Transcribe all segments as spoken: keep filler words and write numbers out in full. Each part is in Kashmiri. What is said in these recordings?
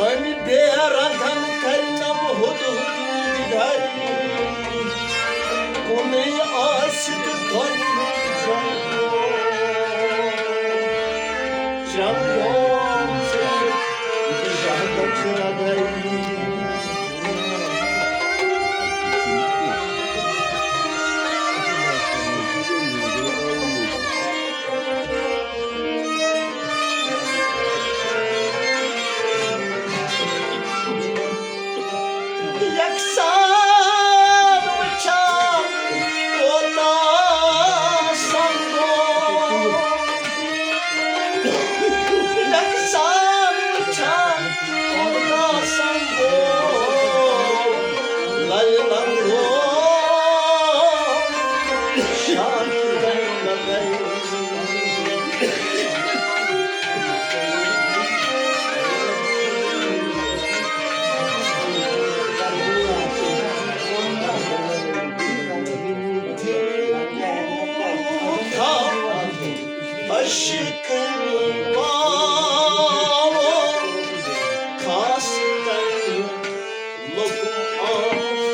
امہِ بے رنگن کرنم ہُد ہُد دِدھر، کُنُے آسہِ تہٕ دۄن چمکو، چمکو ژٔٹِتھ شہدٕچ رگے۔ یکسان وٕچھان کوتاہ سنگو، یکسان وٕچھان کوتاہ سنگو، للہِ لنگو شان گنگ لگے۔ عشق واو خاص کر لوگوں آفتاب۔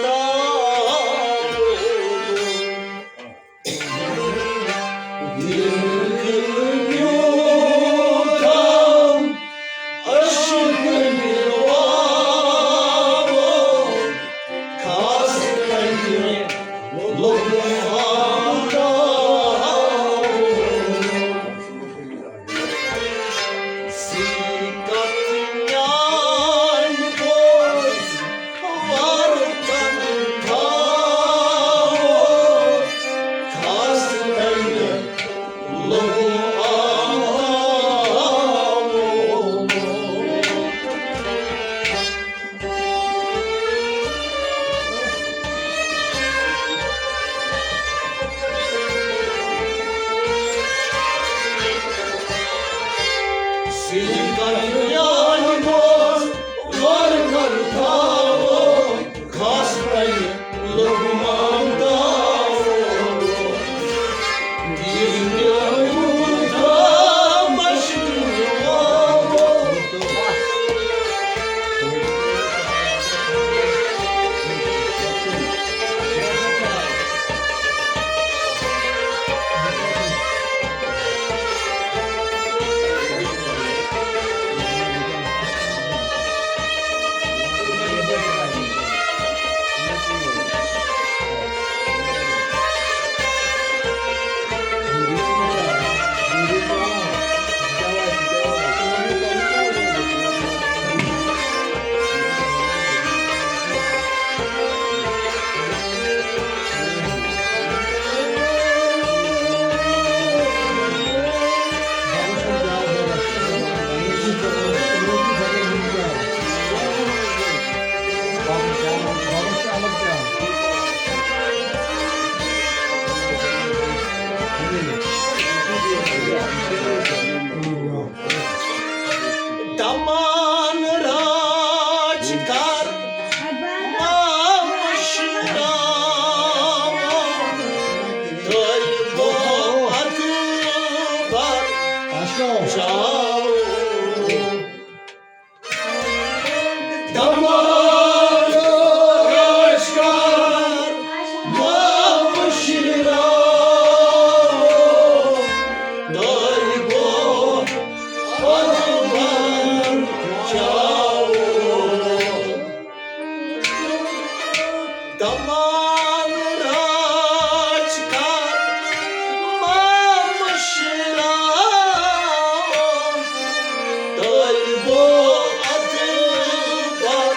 دمان راج کر ما مشراو، طالبو اکبر چاو۔ دمان راج کر ما مشراو، طالبو اکبر چاو۔ دمان راج کر ما مشراو، طالبو اکبر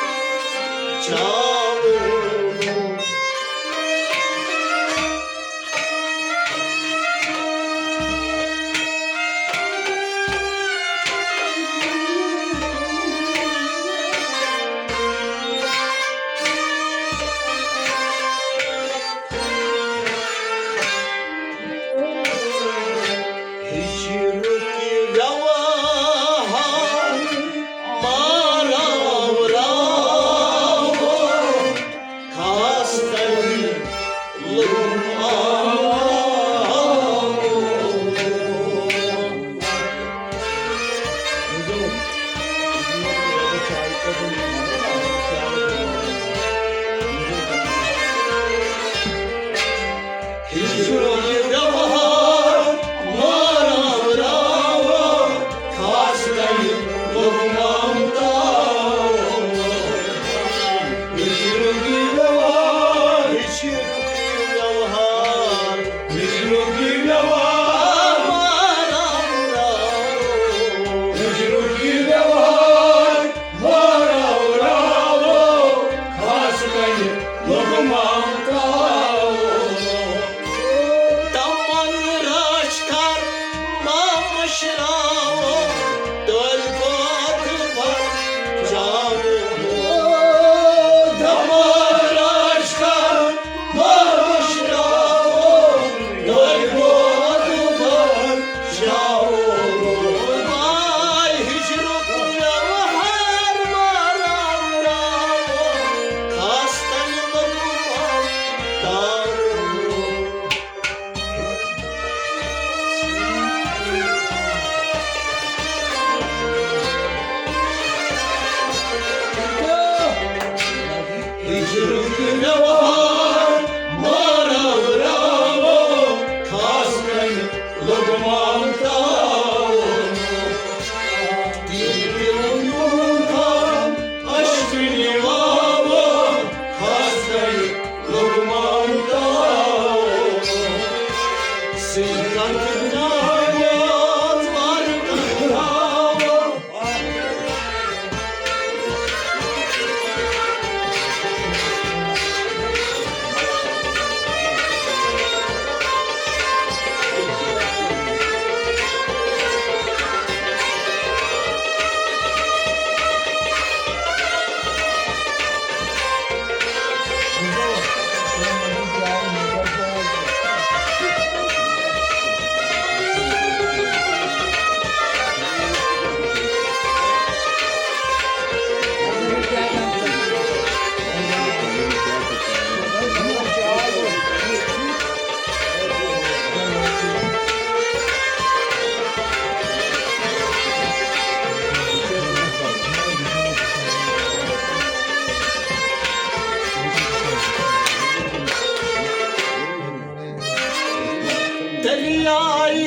آئی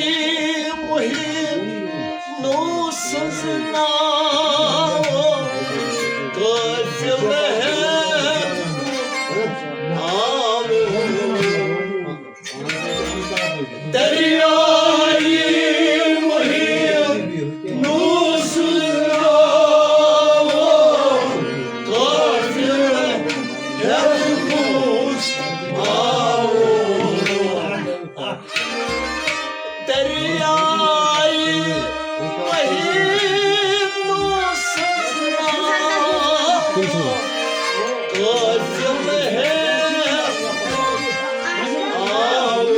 محیط نو سٕنٛز ناو، قٲفلہٕ ہٮ۪تھ آو۔ دریایہِ محیط نو سٕنٛز ناو، قٲفلہٕ ہٮ۪تھ کُس آو؟ دریایہِ محیط نو سٕنٛز ناو، قٲفلہٕ ہٮ۪تھ آو۔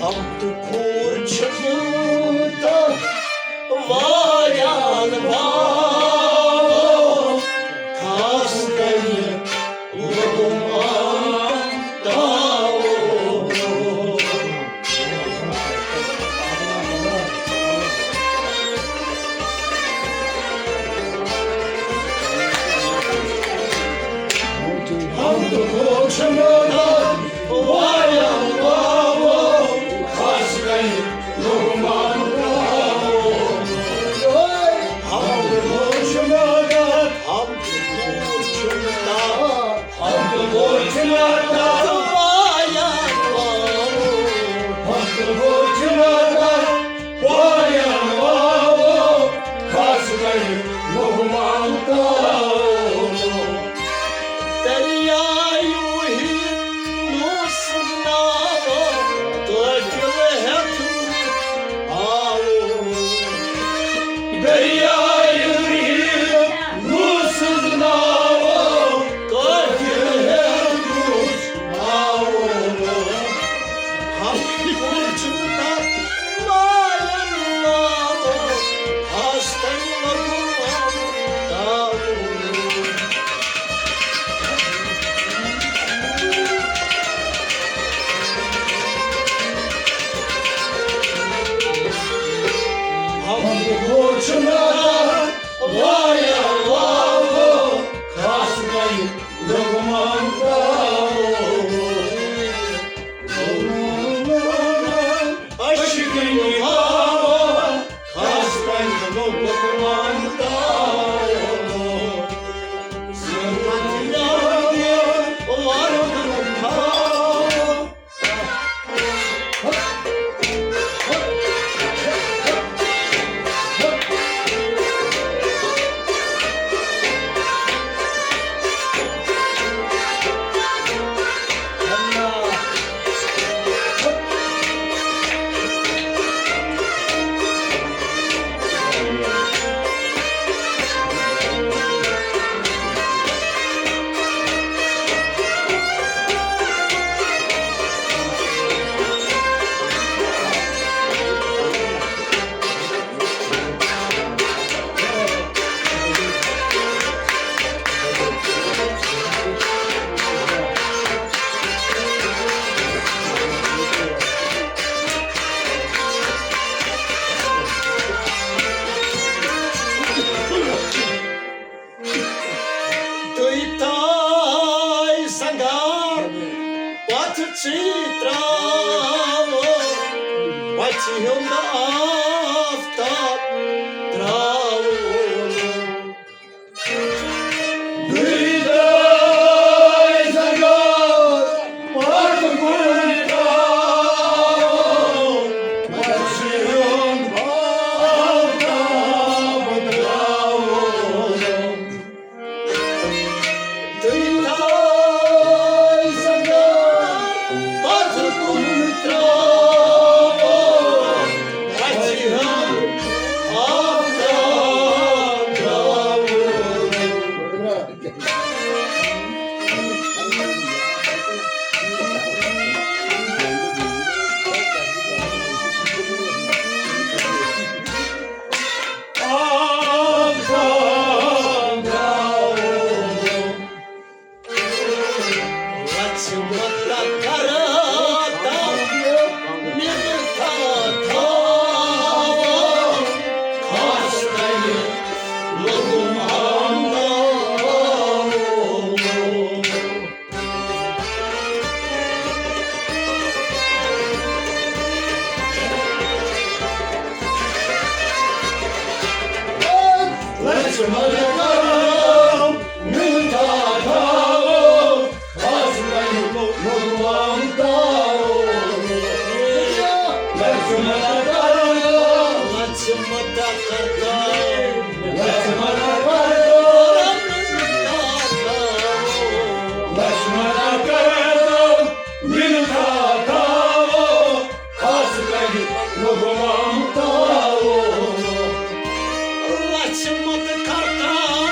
ہم تہٕ کھوٗر چھِ تہٕ واریاہَن واوو، خاص کر لوگوں تاوو۔ ہم تہٕ کھوٗر چھِ مگر واریاہَن واوو، خاص کر لوگوں تاوو۔ ہم تہٕ کھوٗر چھِ مگر، ہم تہٕ کھوٗر چھِ مگر، ہم تہٕ کھوٗر چھِ مگر واریاہَن واوو۔ ہم تہٕ کھوٗر چھِ مگر واریاہَن واوو، خاص کر لوگوں تاوو۔ دریایہِ محیط نو سٕنٛز ناو، قٲفلہٕ ہٮ۪تھ آو۔ دریایہِ محیط نو سٕنٛز ناو، قٲفلہٕ ہٮ۪تھ آو۔ ہم کھوٗر چھِ مگر واریاہَن واوو، خاص کر لوگوں تاوو۔ ہم تہٕ کھوٗر چھِ مگر واریاہَن واوو، خاص کر لوگوں تاوو۔ عشقٕنۍ واوو، خاص کر لوگوں تاوو۔ تُہۍ تھٲے سنگار پتھ ژٕے تراوو، پژھِ ہُنٛد آفتاب تراوو۔ تُہۍ تھٲے سنگار پتھ کُن تراوو، پژھِ ہُنٛد آفتاب تراوو۔ تُہۍ تھٲے سنگار پتھ کُن تراوو، لَچھِ مت کرتا،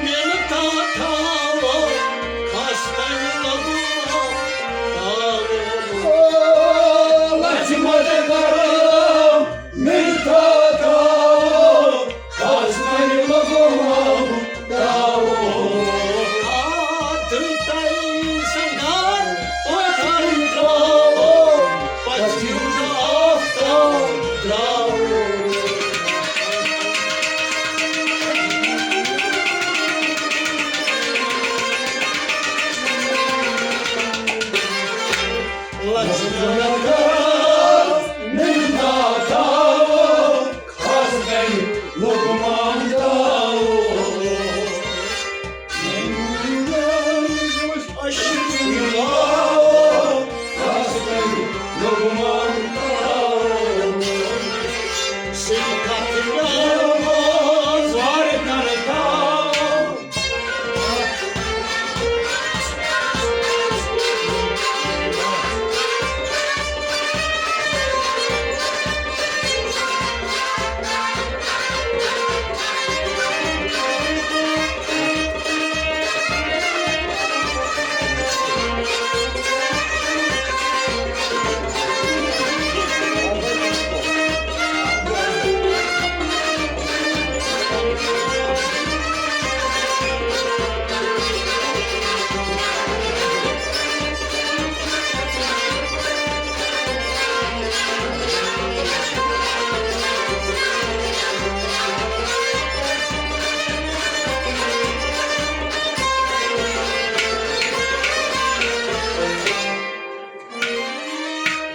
مِنتا تھاوو، خاص تَمہِ لَگُن تھاوو۔ او، لَچھِ مت کرتا، مِنتا تھاوو، خاص تَمہِ لَگُن تھاوو۔ آ، تُہۍ تۄہہِ زنگار پتھر ترٛاوو، پتہٕ یُتھ آفتاب درٛاوو۔ لَچھِ مت کرتا، مِنتا تھاوو، خاص تَمہِ لَگُن تھاوو۔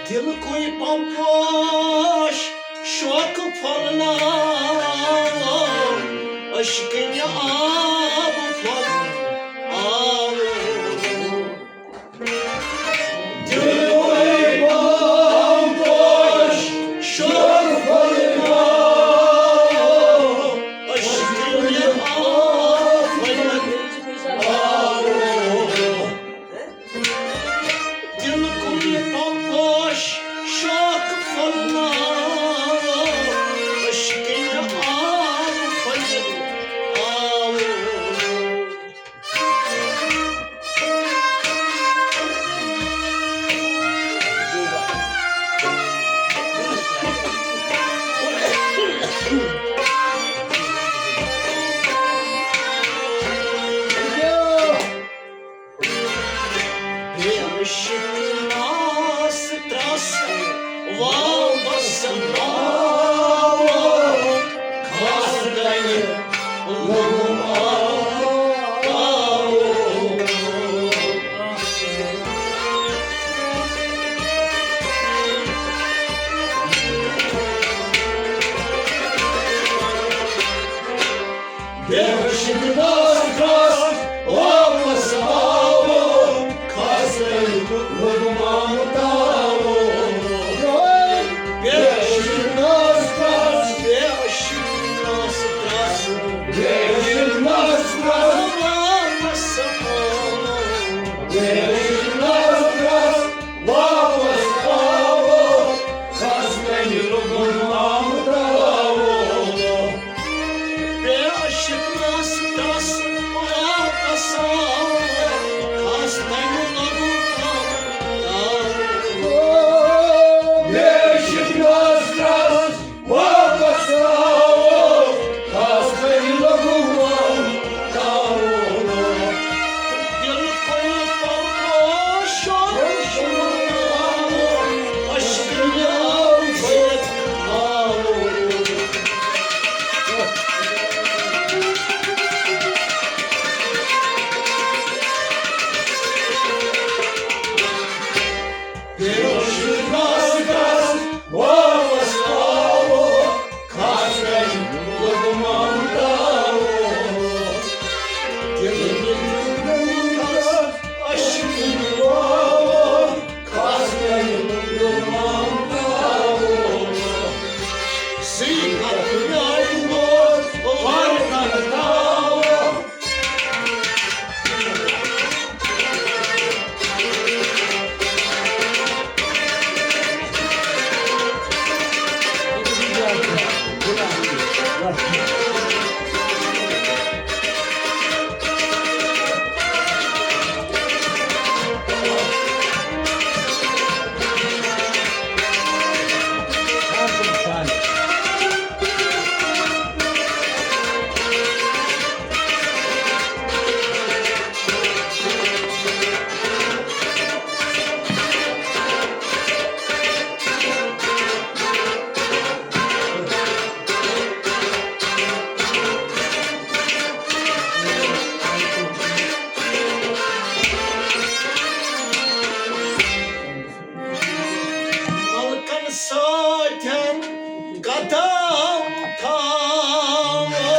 دِلکُے پمپوش شوقہٕ پھۄلناوو، عشقٕنہِ آبہٕ پھۄلناوو۔ دِلکُے پمپوش شوقہٕ پھۄلناوو، عشقٕنہِ آبہٕ پھۄلناوو۔ دِلکُے پمپوش شوقہٕ پھۄلناوو، عشقٕنہِ آبہٕ پھۄلناوو۔ بے عشق ناس ترس واپس آو، خاص تَمہِ لَگُن آو۔ بے عشق ناس ترس واپس آو، خاص تَمہِ لَگُن آو۔ بے عشق ناس ترس، بے عشق ناس ترس، بے عشق ناس ترس واپس آو۔ بے عشق ناس ترس واپس آو، خاص تَمہِ لَگُن آو۔ بے عشق ناس ترس واپس آو، خاص تَمہِ لَگُن آو۔ بے عشق ناس ترس واپس آو، خاص تَمہِ لَگُن آو۔ دِلکُے پمپوش شوقہٕ پھۄلناوو، عشقٕنہِ آبہٕ پھۄلناوو۔ بے عشق ناس ترس واپس آو، خاص تَمہِ لَگُن آو۔ ملکن سۭتۍ قدم تھاوو،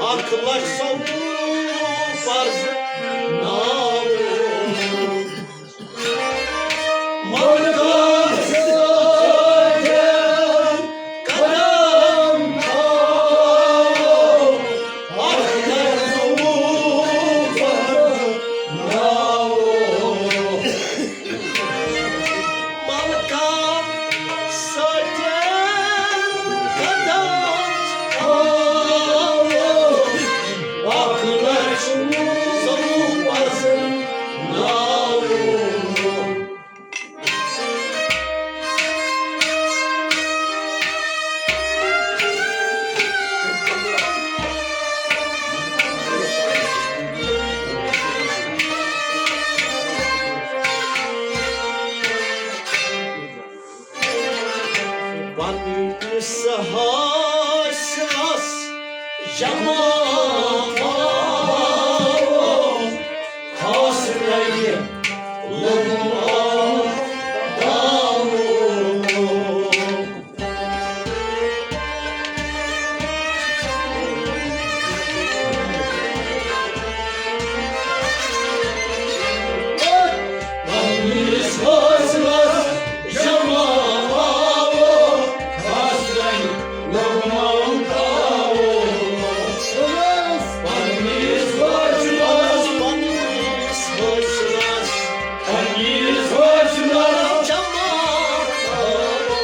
اکھ لچھ ژوٚوُہ پرزٕ ناوو۔ ملکن سۭتۍ قدم تھاوو، اکھ لچھ ژوٚوُہ پرزٕ ناوو۔ ملکن سۭتۍ قدم تھاوو، اکھ لچھ ژوٚوُہ پرزٕ ناوو۔ پننِس حٲصلس جمع پاوو، خاص رنگہِ لوٚگُم آو داوو۔ پننِس حٲصلس جمع آوو، خاص رنگ لوٚگُم آو داوو۔ پننِس حٲصلس، پننِس حٲصلس، پننِس حٲصلس جمع آوو۔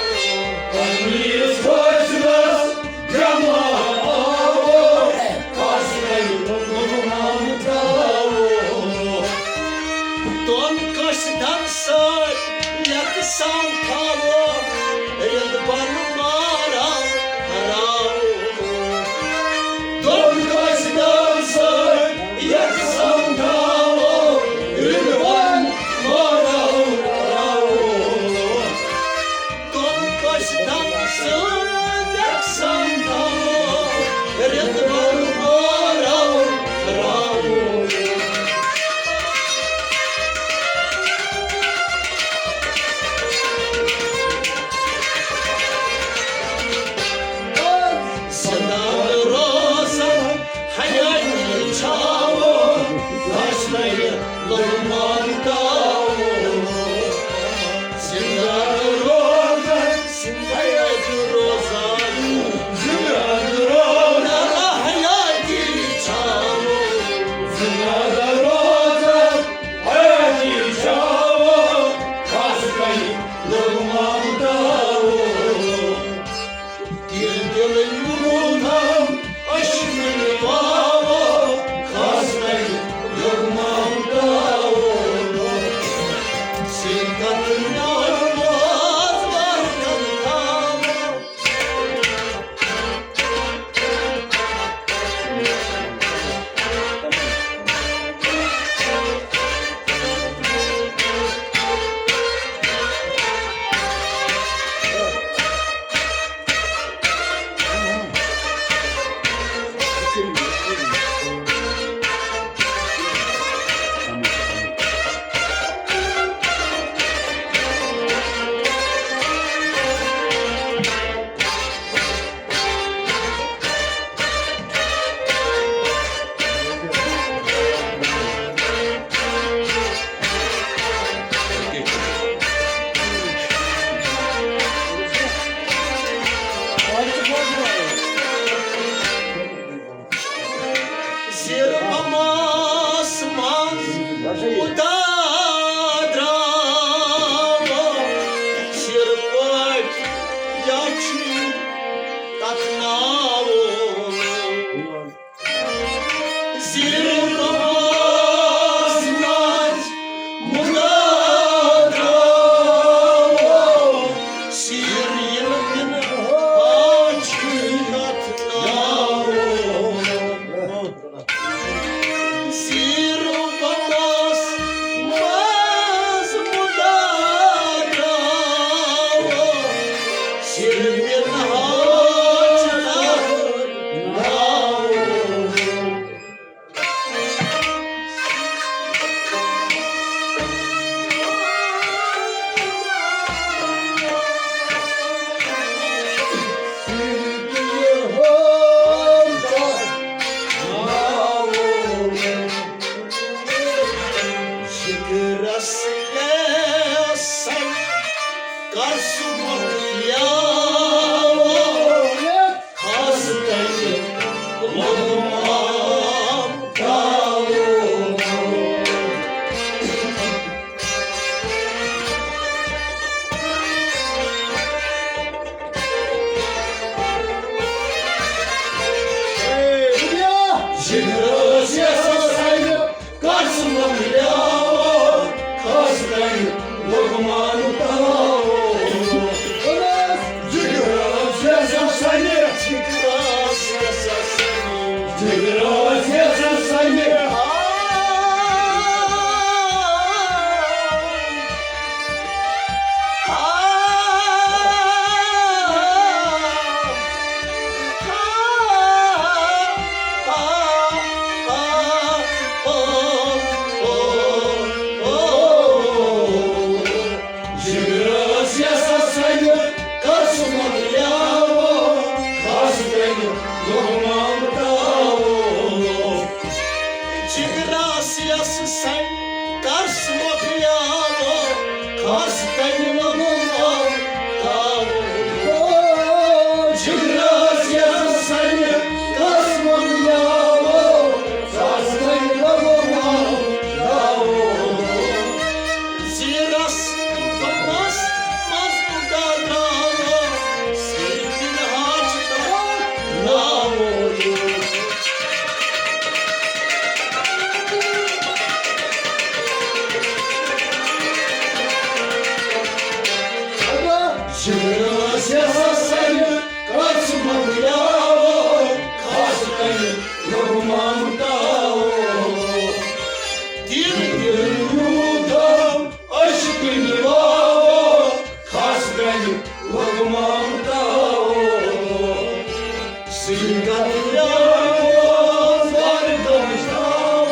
پننِس حٲصلس جمع آوو، خاص رنگ لوٚگُم آو داوو۔ دۄن قٲصدن سۭتۍ یکساں تھاوو، رِدوان مارا راوو۔ دۄن قٲصدن سۭتۍ یکساں تھاوو، رِدوان مارا راوو۔ دۄن قٲصدن سۭتۍ یکساں تھاوو، رِدوان مارا راوو۔ زِندٕ روزن حیٲتی چھاوو، دشمنی لوٚگُم آو داوو۔ زِندٕ روزن، زِندٕ روزن، زِندٕ روزن حیٲتی چھاوو۔ زِندٕ روزن حیٲتی چھاوو، خاص رنگ لوٚگُم آو داوو۔ دِل دِل یوٗتھم اشمن واو، خاص رنگ لوٚگُم آو داوو۔ سیٖرتن ناز وارتن تھاوو۔ جگرس یسس سنہِ کس مۄکلیاو، خاص کر لقمان تاو۔ جگرس یسس سنہِ، جگرس یسس سنہِ، جگرس یسس سنہِ۔ جگرس یسس سنہِ کس مۄکلیاو، خاص کر لقمان تاو۔ جگرس یسس سنہِ کس مۄکلیاو، خاص کر لقمان تاو۔ جگرس یسس سنہِ کس مۄکلیاو، خاص کر لقمان تاو۔ زیرس دوٚپمس، مَزٕ کوٗتاہ درٛاو، سیٖر دِنہٕ حاجتہٕ ناوو۔ جگرس یسس سنہِ کس مۄکلیاو، خاص کر لقمان تاو۔ دِل دِل یوٗتاہ عشقہٕ نِواو، خاص کر لقمان تاو۔ سِنگر یار وار دمشتاو۔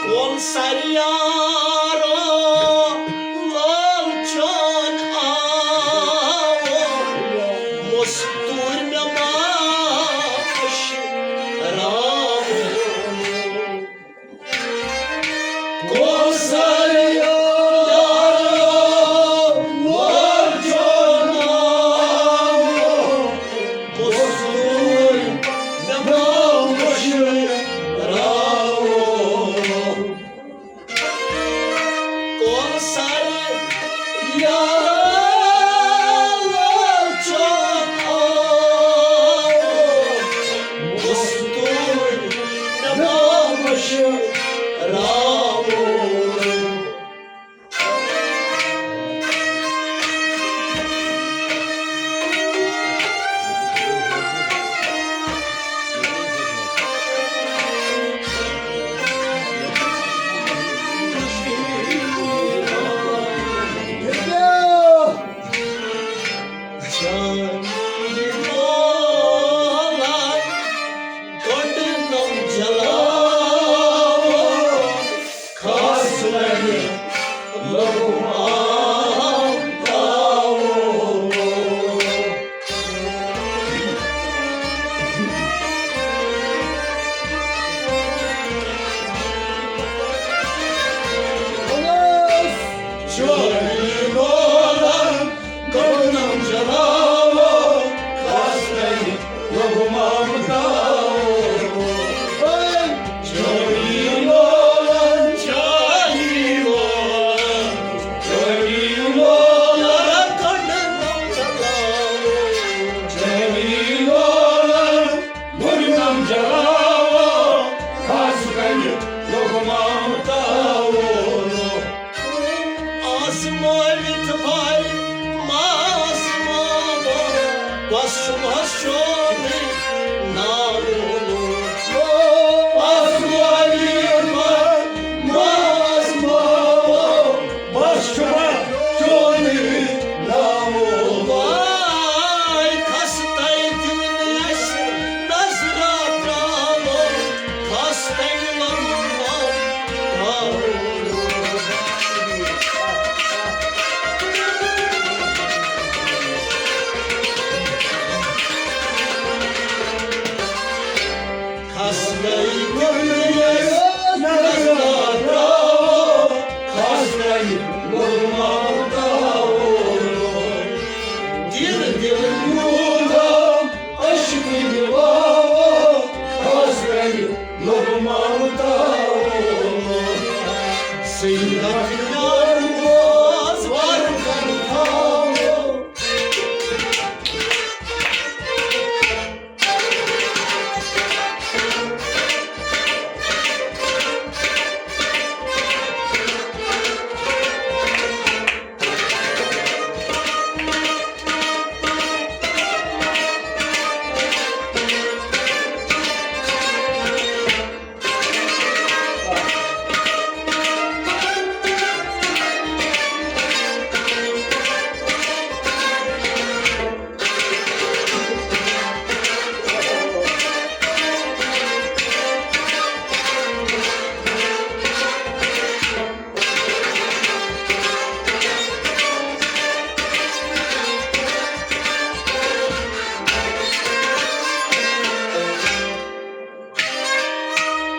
کونسر یارو، لال چون آو، مستور مےٚ ما وٕچھ راو۔ کونسر یارو، لال چون آو، مستور مےٚ ما وٕچھ راو۔ کونسر یارو، لال چون آو، مستور مےٚ ما وٕچھ راو۔ دِل دِل میون عشق دِواو، خاص کر لوگ مامتا۔ سیدہ یار باز وار کر تھاو۔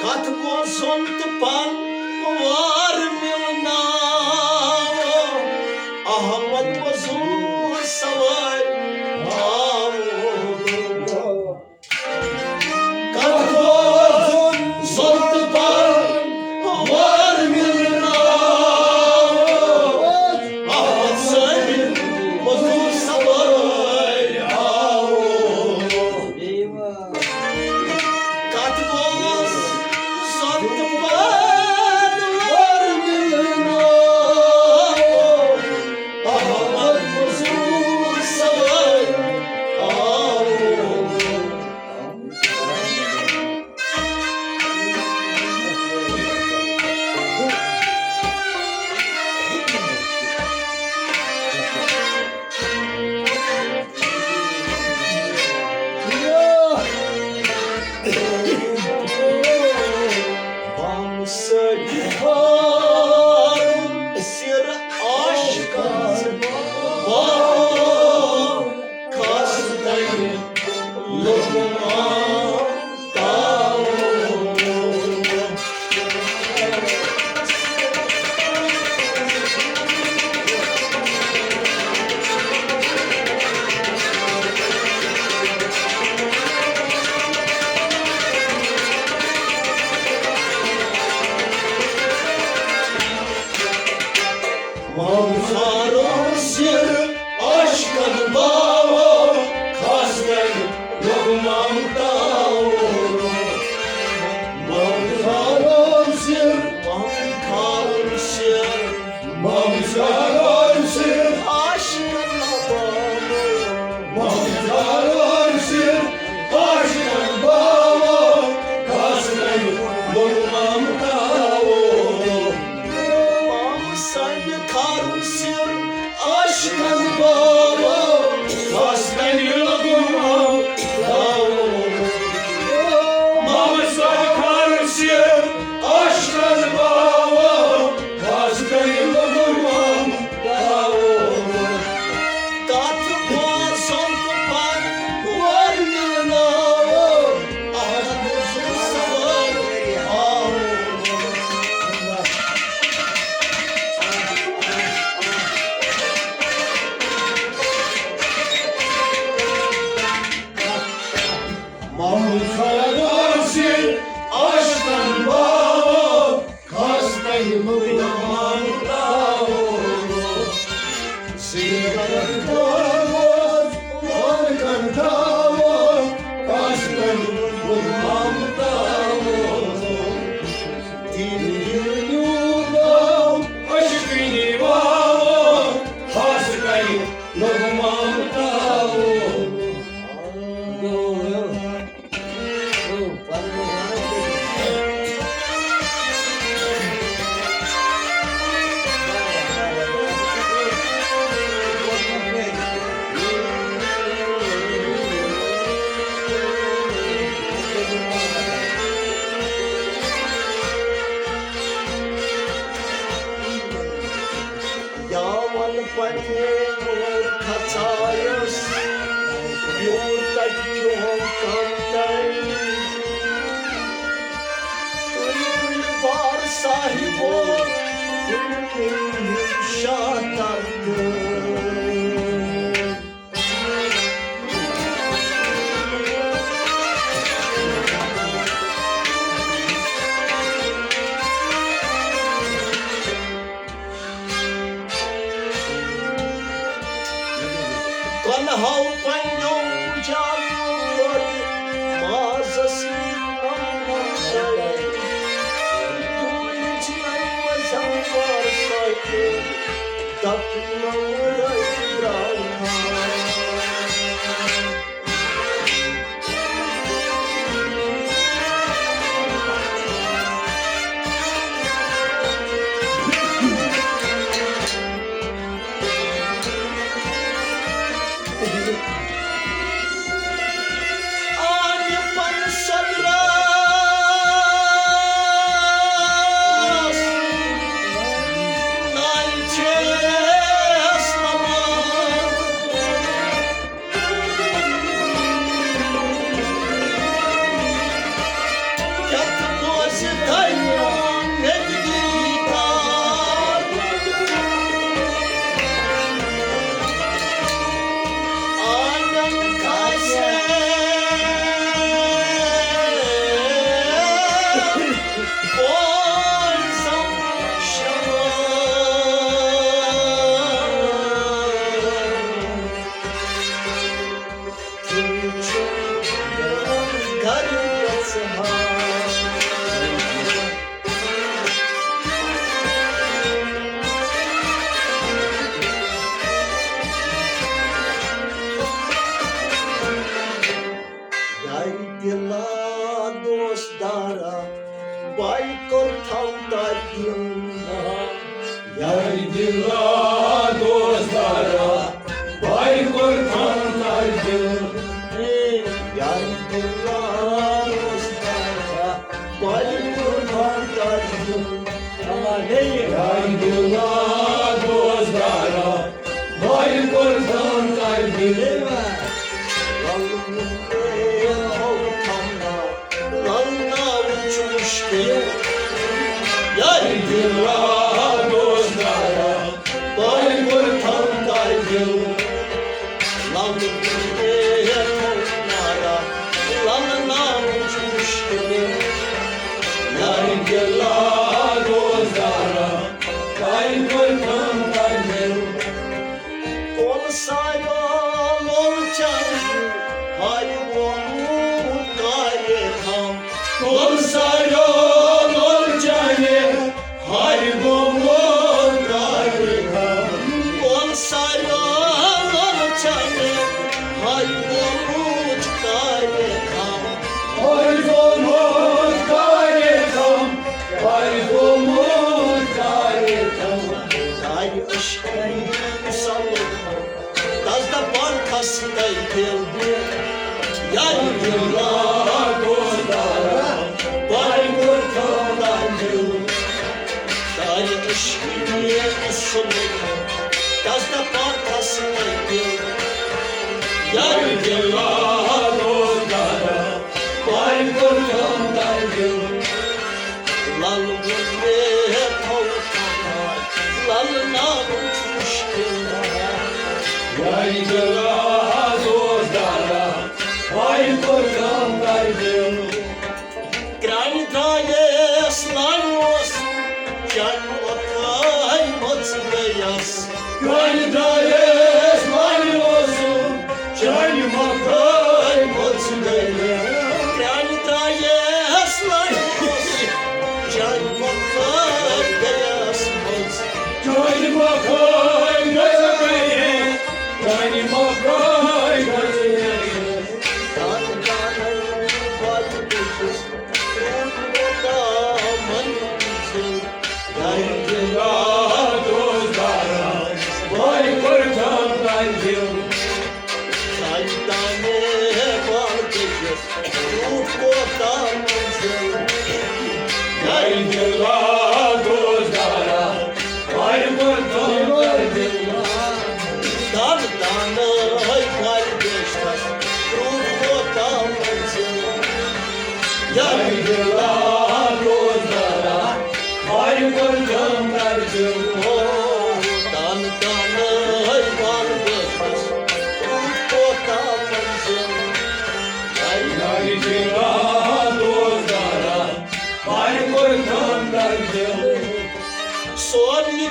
کتھ بوزُن تہٕ پن وار مِلناو، احمد مزور سوارِ آو۔ کتھ بوزُن تہٕ پن وار مِلناو، احمد سوارِ مزور سوارِ آو۔ کتھ بوز سۄتہٕ پادٕ ور مِلناو، احمد مزور سوارِ آو۔ بم سر عاشقن بم خاص تن لوگوں۔ مام خارو سر عاشقن باو، خاص کر لوگ مام تاو۔ مام خارو سر، مام خارو سر، مام خارو سر عاشقن باو۔ مام خارو سر عاشقن باو، خاص کر لوگ مام تاو۔ مام سنگ خارو سر عاشقن باو، خاص کر لوگ مام تاو۔ مام سنگ خارو سر عاشقن باو، خاص کر لوگ مام تاو۔ کتھ بوزُن تہٕ پن وار مِلناو، احمد مزور سوارِ آو۔ مام خارو سر عاشقن باو، خاص کر لوگ مام تاو۔ سر کر دور وار کر تھاو، خاص کر لوگ مام تاو۔ دِل دِل نیوٗ عشقٕنۍ واو، خاص کر لوگ مام تاو۔ یا ون پننہِ مور کھژایس، یوٗت تتہِ چون کم تر۔ بار صاحبو، شاہ ترکہٕ۔ کۄلہو پننیو جانو کوٚر مازس سۭتۍ نمنم۔ ڈوٗنۍ چھِ وۄنۍ وۄزم وار سایہِ دپنو رٲوۍ درٛاے۔ آنہِ پن سۄدرس نالہِ چھس نماز۔ کتھ بوزِ دنیو مےٚ دیدار۔ آنن کھسہِ بوزم شمع۔ یارِ دِلا دوست دارا، باے کوٚر تھاو تار دِل۔ یارِ دِلا دوست دارا، باے کوٚر تھاو تار دِل۔ یارِ دِلا دوست دارا، باے کوٚر تھاو تار دِل۔ یارِ دِلا دوست دارا، باے کوٚر تھاو تار دِل۔ لل ناو چھُ مُشکِل۔ یارِ دِلا دوست دارا، باے کوٚر تھاو تار دِل۔ لل ناو چھُ مُشکِل۔ یارِ دِلا دوست دارا، باے کوٚر تھاو تار دِل۔ کۄل ساریو لول چانہِ ہارِ گوٚمُت کارِ خم۔ کۄل ساریو لول چانہِ ہارِ گوٚمُت کارِ خم۔ کۄل ساریو لول چانہِ ہارِ گوٚمُت کارِ خم۔ ہارِ گوٚمُت کارِ خم۔ ہارِ گوٚمُت کارِ خم۔ دارِ عشقہٕ سمجھ۔ تس دپان کھس تَے دِل۔ یارِ دِلا دوست دارا، باے کوٚر تھاو تار دِل۔ دارِ عشقہٕ سُنٛد، تس دپان کھس تَے دِل۔ یارِ دِلا دوست دارا، باے کوٚر تھاو تار دِل۔ لل ووٚن مےٚ تھاو تھاو، لل ناو چھُ مُشکِل۔ یارِ دِلا دوست دارا، باے کوٚر تھاو تار دِل۔ کرٛانہِ درٛایس لانہِ اوس، چانہِ مۄکھے مٔژ گٔیس۔ کرٛانہِ درٛایس لانہِ اوس، چانہِ مۄکھے مٔژ گٔیس۔ کرٛانہِ درٛایس لانہِ اوس، چانہِ مۄکھے گٔیس مٔژ۔ چانہِ مۄکھے گٔیس، چانہِ مۄکھے گٔیس۔ دانہٕ دانہٕ بل بہٕ چھُس، روٗد ووتا منزل۔ یارِ دِلا دوست دارا، باے کوٚر تھاو تار دِل۔ ساے تانے بال کٔشِس، روٗد کوتاہ منزل۔ یارِ دِلا دوست دارا، باے کوٚر تھاو تار دِل۔ دانہٕ دانہٕ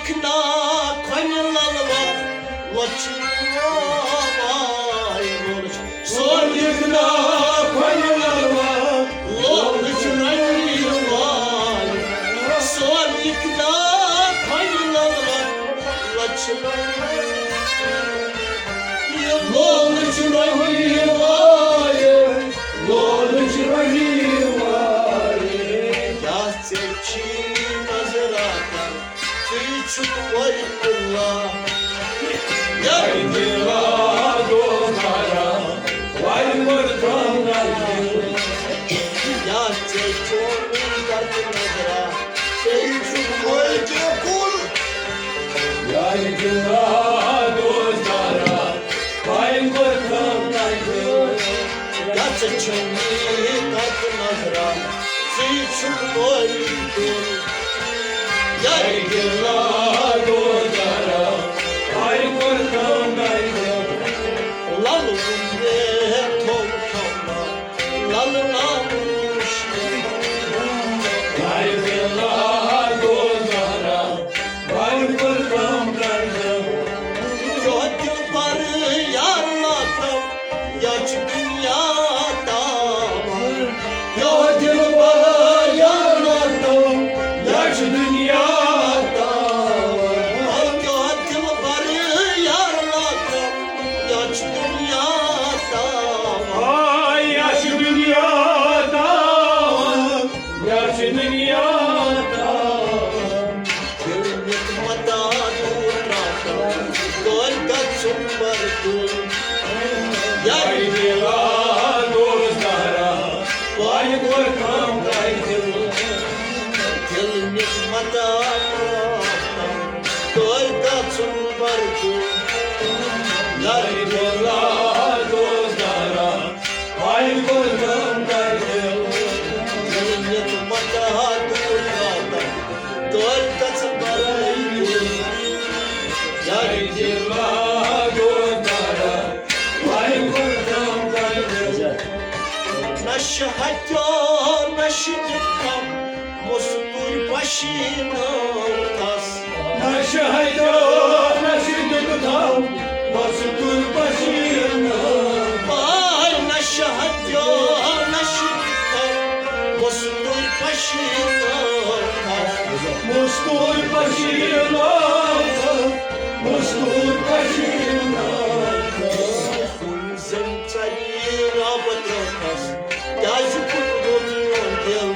کھنا کھۄنہِ للوا لۄچھِ وای لولٕچ۔ سون یہِ کھنا کھۄنہِ للوا لولٕچ رنگی وای۔ سون یہِ کھنا کھۄنہِ للوا لۄچھِ وای۔ یہِ لولٕچ رنگی وای، لولٕچ رنگی وای۔ کیٛاہ ژےٚ چھی نظر آسان؟ ژٕے چھُکھ وۄنۍ اللہ۔ یہِ دِلا دوستارا، وۄنۍ کوٚر کٲم نظرا۔ یا ژےٚ چون کتھ نظرا، ژٕے چھُکھ وۄنۍ کُل۔ یہِ دِلا دوستارا، وۄنۍ کوٚر کٲم نظرا۔ گژھ چھُنی کتھ نظرا، ژٕے چھُکھ وۄنۍ کُل۔ یہِ دِلا دوستارا، وۄنۍ کوٚر کٲم نظرا۔ لل وُن مےٚ تھوٚو کھما، لل ناموش۔ یہِ دِلا دوستارا، وۄنۍ کوٚر کٲم نظرا۔ یہِ دِلبر یار لاتم، یہِ چھِ دُنیا تام۔ یہِ دِلبر یار لاتم، یہِ چھِ دُنیا تام۔ یہِ دِلبر یار لاتم، یہِ چھِ دُنیا تام۔ آ، یہِ چھِ دُنیا تام، یہِ چھِ دُنیا تام۔ دِل نیُک متا دوٗر ترٛاوتم، کٲلۍ گژھُن پردُن۔ یہِ دِلا دوستارا، وۄنۍ کوٚر کٲم تۄہہِ دِل۔ دِل نیُک متا ترٛاوتم، کٲلۍ گژھُن پردُن۔ یہِ دِلا دوستارا، وۄنۍ کوٚر کٲم تۄہہِ دِل۔ دِل نیُک متا دوٗر ترٛاوتم، کٲلۍ گژھُن پردُن۔ یہِ دِلا دوستارا، وۄنۍ کوٚر کٲم تۄہہِ دِل۔ نشہٕ ہٹیو، نشہٕ دیُت کم، مستوٗرۍ پشیٖنہٕ تس۔ نشہٕ ہٹیو، نشہٕ دیُت کم، مستوٗرۍ پشیٖنہٕ۔ آے نشہٕ ہٹیو، نشہٕ دیُت کم، مستوٗرۍ پشیٖنہٕ تس۔ مستوٗرۍ پشیٖنہٕ تس، مستوٗرۍ پشیٖنہٕ تس۔ زن ژری رب ترٛووتھس، کیٛازِ پھُٹروو میون دِل؟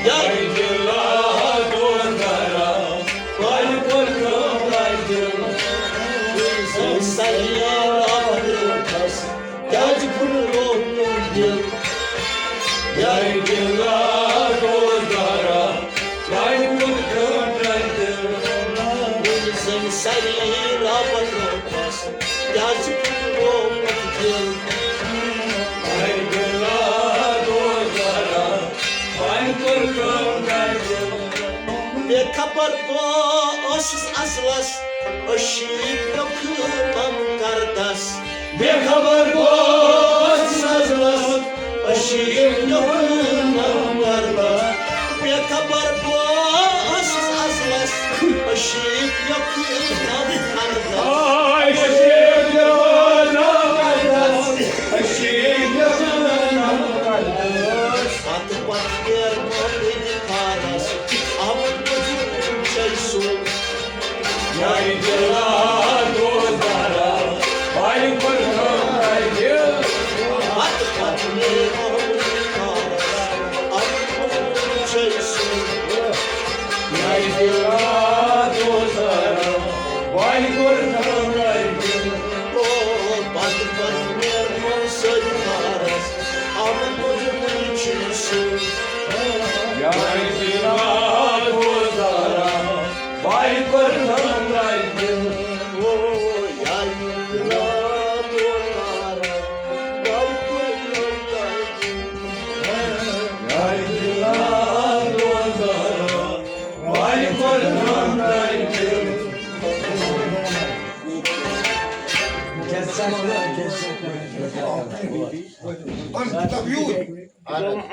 یہِ دِلا دوستارا، وۄنۍ کوٚر کٲم تۄہہِ دِل۔ زن ژری رب ترٛووتھس، کیٛازِ پھُٹروو میون دِل؟ یہِ دِلا دوستارا، وۄنۍ کوٚر کٲم تۄہہِ دِل۔ زن ژری رب ترٛووتھس، کیٛازِ پھُٹروومُت دِل؟ اے دِلا دوستارا، وۄنۍ کوٚر کٲم تۄہہِ دِل۔ بے خبر بہٕ اوسُس ازلس، عشیٖق لیوٚکھنم کردس۔ بے خبر بہٕ اوسُس ازلس، عشیٖق لیوٚکھنم کردس۔ بے خبر بہٕ اوسُس ازلس، عشیٖق لیوٚکھنم کردس۔ آے عشیٖق لیوٚکھنم کردس، عشیٖق لیوٚکھنم کردس۔ پتہٕ پتہٕ نیرٕ بہٕ بٕتھِ خارس، اَمُن بُزُرگ چھَے سُہ۔ یہِ دِلا دوستارا، وۄنۍ کوٚر کٲم تۄہہِ دِل۔ پتہٕ پتہٕ نیرٕ بہٕ بٕتھِ خارس، اَمُن بُزُرگ چھَے سُہ۔ یہِ دِلا دوستارا، وۄنۍ کوٚر کٲم تۄہہِ دِل۔ او، پتہٕ پتہٕ نیرٕ بہٕ سٲرِتھ خارس، اَمُن بُزُرگ چھُے سُہ۔ یہِ دِلا دوستارا، وۄنۍ کوٚر کٲم تۄہہِ دِل۔ او، یہِ دِلا دوستارا، وۄنۍ کوٚر کٲم تۄہہِ دِل۔ یہِ دِلا دوستارا، وۄنۍ کوٚر کٲم تۄہہِ دِل۔